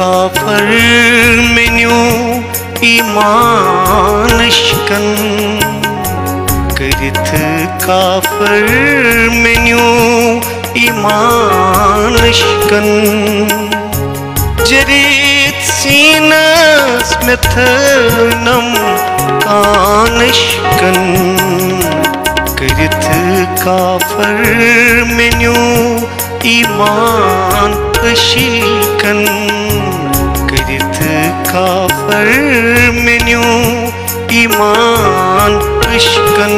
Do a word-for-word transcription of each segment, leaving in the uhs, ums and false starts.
کافر مےٚ نیوٗ ایمان عشقن، کٔرِتھ کافر مےٚ نیوٗ ایمان عشقن۔ جٔرِتھ سیٖنس مےٚ تھٲونم کان عشقن، کٔرِتھ کافر مےٚ نیوٗ ایمان عشقن، کٔرِتھ کافر مےٚ نیوٗ ایمان عشقن۔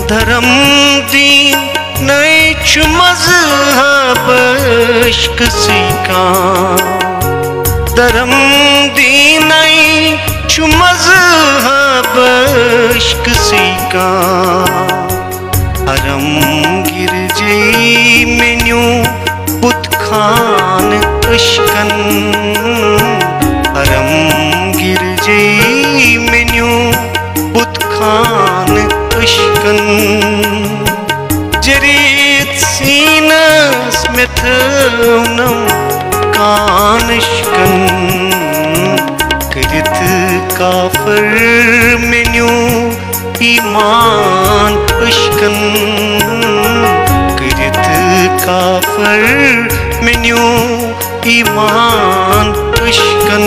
دھرم دین نَے چھُ مذہب عشقسٕے کانٛہہ۔ دھرم دیٖنَے چھُ مذہب عشقسٕے کانٛہہ۔ حرم گِرجے مےٚ نیوٗ بُت خانہٕ عشقن۔ حرم گِرجے مےٚ نیوٗ بُت خانہٕ عشقن۔ جٔرِتھ سیٖنس مےٚ تھٲونم کان عشقن، کٔرِتھ کافر مےٚ نیوٗ ایمان عشقن، کٔرِتھ کافر مےٚ نیوٗ ایمان عشقن۔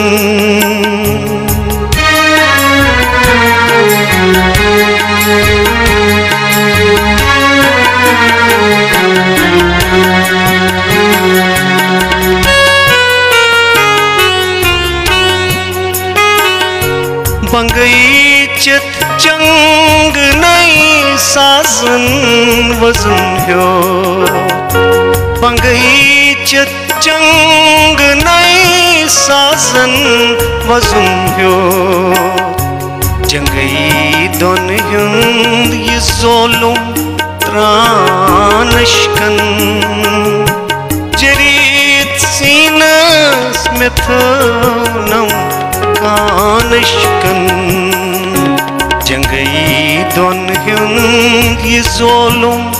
بنگئی چت چنگ نئی سازن وزن ہیو۔ بنگئی چت چنگ نئی سازن وزن ہیو۔ جنگئی دون ہند یہ ظلم تران عشقن۔ جٔرِتھ سیٖنس مےٚ تھٲونم کان عشقن۔ جنگئی دون ہند یہ ظلم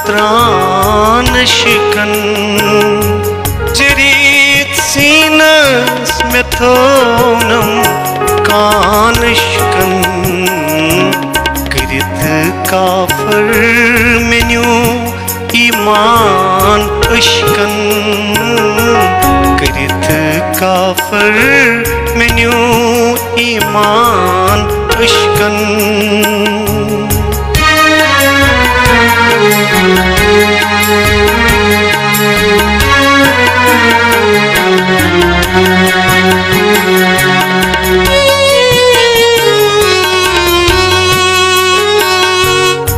تران عشقن۔ جٔرِتھ سیٖنس مےٚ تھٲونم کان عشقن۔ کٔرِتھ کافر مےٚ نیوٗ ایمان عشقن، کٔرِتھ کافر مےٚ نیوٗ ایمان عشقن۔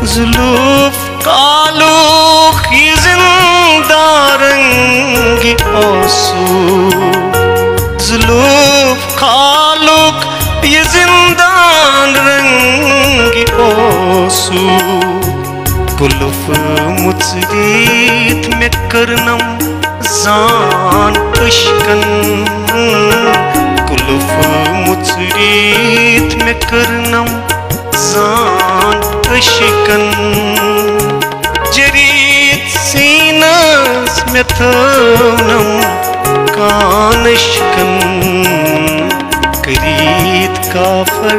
زُلوٗف کالُک یہِ زِنٛدٕ رنٛگہِ اوسُو۔ زُلوٗف کالُک یہِ زِنٛدٕ رنٛگہِ اوسُو۔ قُلُف مُژرِتھ مےٚ کٔرنَم زان عشقن۔ قُلُف مُژرِتھ مےٚ کٔرنَم زان عشقن۔ جٔرِتھ سیٖنَس مےٚ تھٲونَم کان عشقن۔ کٔرِتھ کافر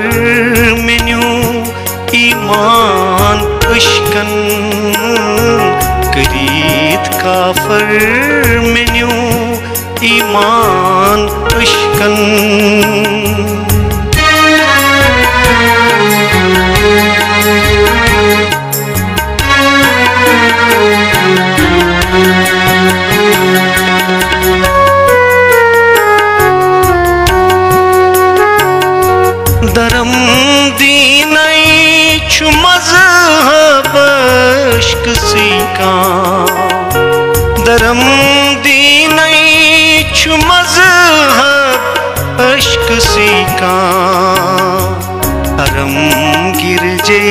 مےٚ نیوٗ ایمان عشقن۔ کٔرِتھ کافر مےٚ نیوٗ ایمان عشقن۔ دھرم دیٖنَے چھُ مذہب عشقسٕے کانٛہہ۔ دھرم دیٖنَے چھُ مذہب عشقسٕے کانٛہہ۔ حرم گِرجے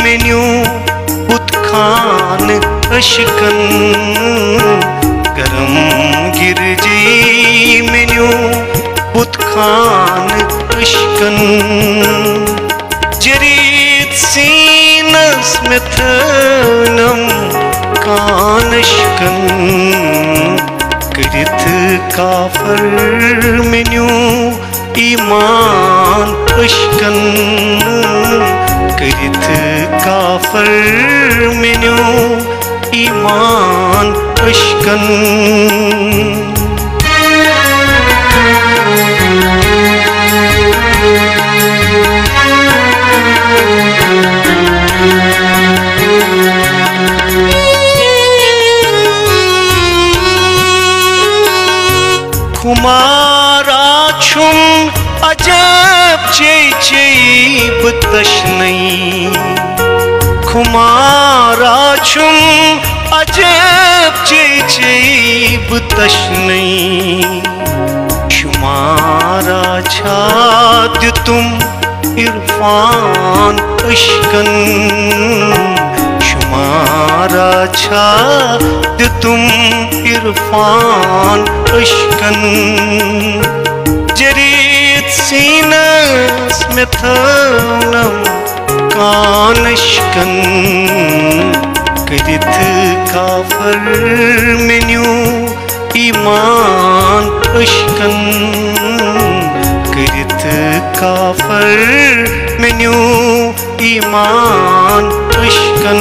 مےٚ نیوٗ بُت خانہٕ عشقن۔ حرم گرجی مےٚ نیوٗ بُت خانہٕ عشقن۔ جریٖد سیٖنس مےٚ تھٲونم کان عشقن۔ کٔرِتھ کافر مےٚ نیوٗ ایمان عشقن۔ کٔرِتھ کافر مےٚ نیوٗ ایمان عشقن۔ خمارا چھُم عجب چے چے بہٕ تشنَے۔ خمارا چھُم عجب چے چے بہٕ تشنَے۔ شمارا چھا دیُتُم عرفان عشقن۔ شمارا چھا دیُتُم عرفان عشقن۔ جریٖد سیٖنس مےٚ تھٲونم کان عشقن۔ کٔرِتھ کافر مےٚ نیوٗ ایمان عشقن۔ کٔرِتھ کافر مےٚ نیوٗ ایمان عشقن۔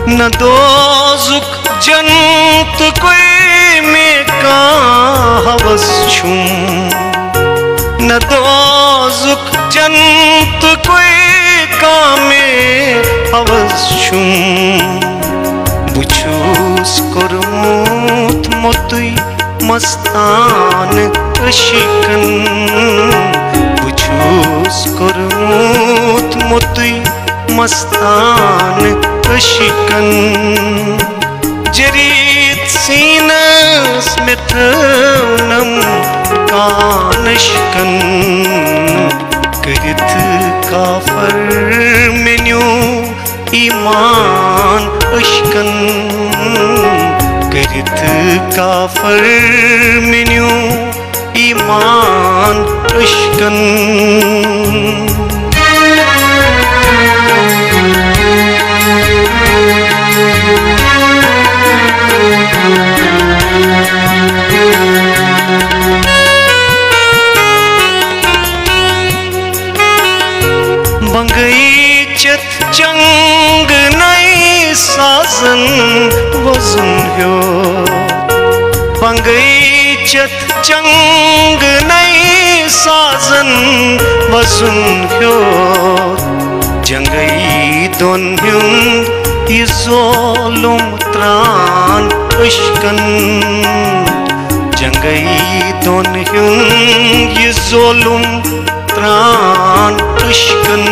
نہ دوزُک جنتُکُے مےٚ کانٛہہ ہوس چھُم۔ نہ دوزُک جنتُکُے کانٛہہ مےٚ ہوس چھُم۔ بہٕ چھُس کوٚرمُت مُتُے مستان عشقن۔ بہٕ چھُس کوٚرمُت مُتُے مستان عشقن۔ جریٖد سیٖنس مےٚ تھٲونم کان عشقن۔ کٔرِتھ کافر مےٚ نیوٗ ایمان عشقن۔ کٔرِتھ کافر مےٚ نیوٗ ایمان عشقن۔ بنگئی چت چنگ نئی سازن وزن ہیو۔ بنگئی چت چنگ نئی سازن وزن ہیو۔ جنگئی دون ہیوند یہ ظلم تران عشقن۔ جنگئی دون ہیوند یہ ظلم تران عشقن۔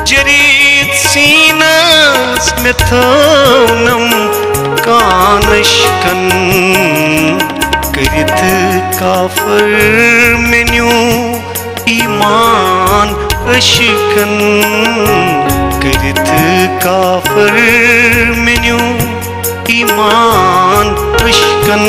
جریٖد سیٖنس مےٚ تھٲونم کان عشقن۔ کٔرِتھ کافر مےٚ نیوٗ ایمان عشقن۔ کٔرِتھ کافر مےٚ نیوٗ ایمان عشقن۔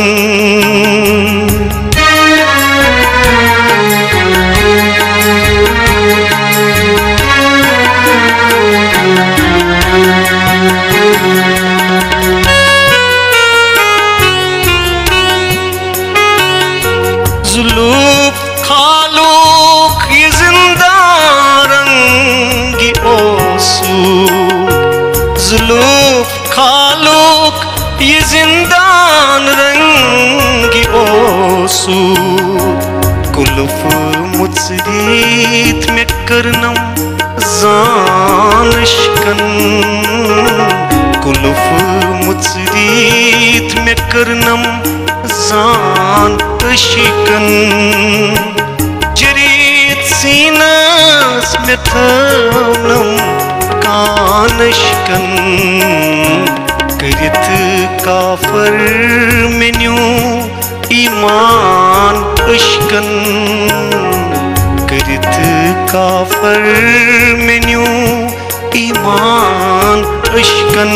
ظلوف خالوق یہ زندان رنگی اوسو۔ ظلوف خالوق یہ زندان رنگی اوسو۔ قلف مژرِتھ مےٚ کٔرنم زان عشقن۔ قلف مژرِتھ مےٚ کٔرنم زان عشقن۔ جریٖد سیٖنس مےٚ تھٲونم کان عشقن۔ کٔرِتھ کا کافر مےٚ نیوٗ ایمان عشقن کٔرِتھ، کافر مےٚ نیوٗ ایمان عشقن۔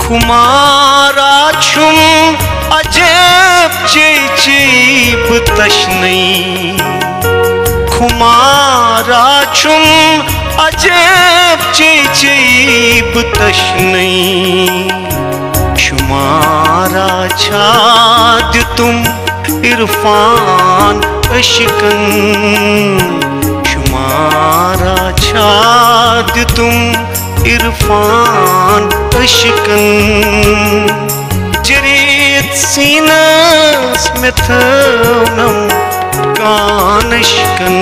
خمارا چھُم عجب چے چے بہٕ تشنٕے، خمارا چھُم عجب چے چے بہٕ تشنٕے۔ شمارا چھا دیُتُم عرفان عشقن، شمارا چھا دیُتُم عرفان عشقن۔ جٔرِتھ سیٖنس مےٚ تھٲونم کان عشقن،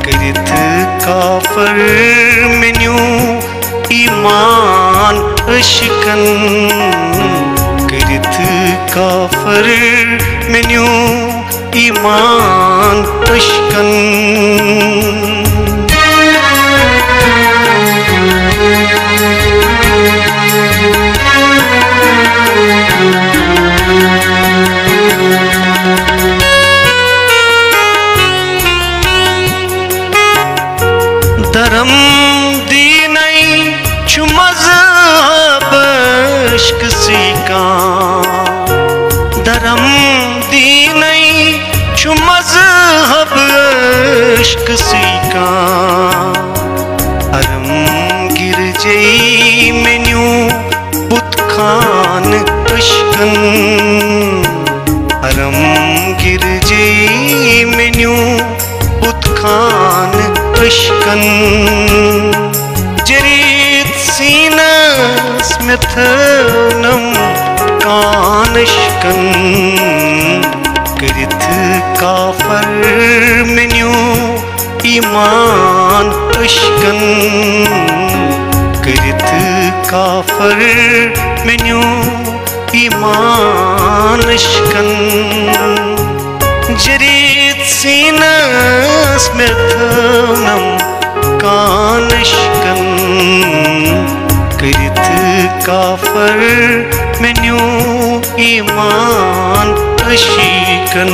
کٔرِتھ کافر مےٚ نیوٗ ایمان عشقن، کٔرِتھ کافر مےٚ نیوٗ ایمان عشقن۔ دھرم دیٖنَے چھُ مذہب عشقسٕے کانٛہہ، دھرم دیٖنَے چھُ مذہب عشقسٕے کانٛہہ۔ حرم گرجے مےٚ نیوٗ بُت خان عشقن، حرم گرجے مےٚ نیوٗ بُت خان عشقن۔ جٔرِتھ سیٖنس مےٚ تھٲونم کان عشقن، کٔرِتھ کافر مےٚ نیوٗ ایمان عشقن، کٔرِتھ کافر مےٚ نیوٗ ایمان عشقن۔ جٔرِتھ سیٖنس مےٚ تھٲونم کان عشقن، کٔرِتھ کافر مےٚ نیوٗ ایمان عشقن۔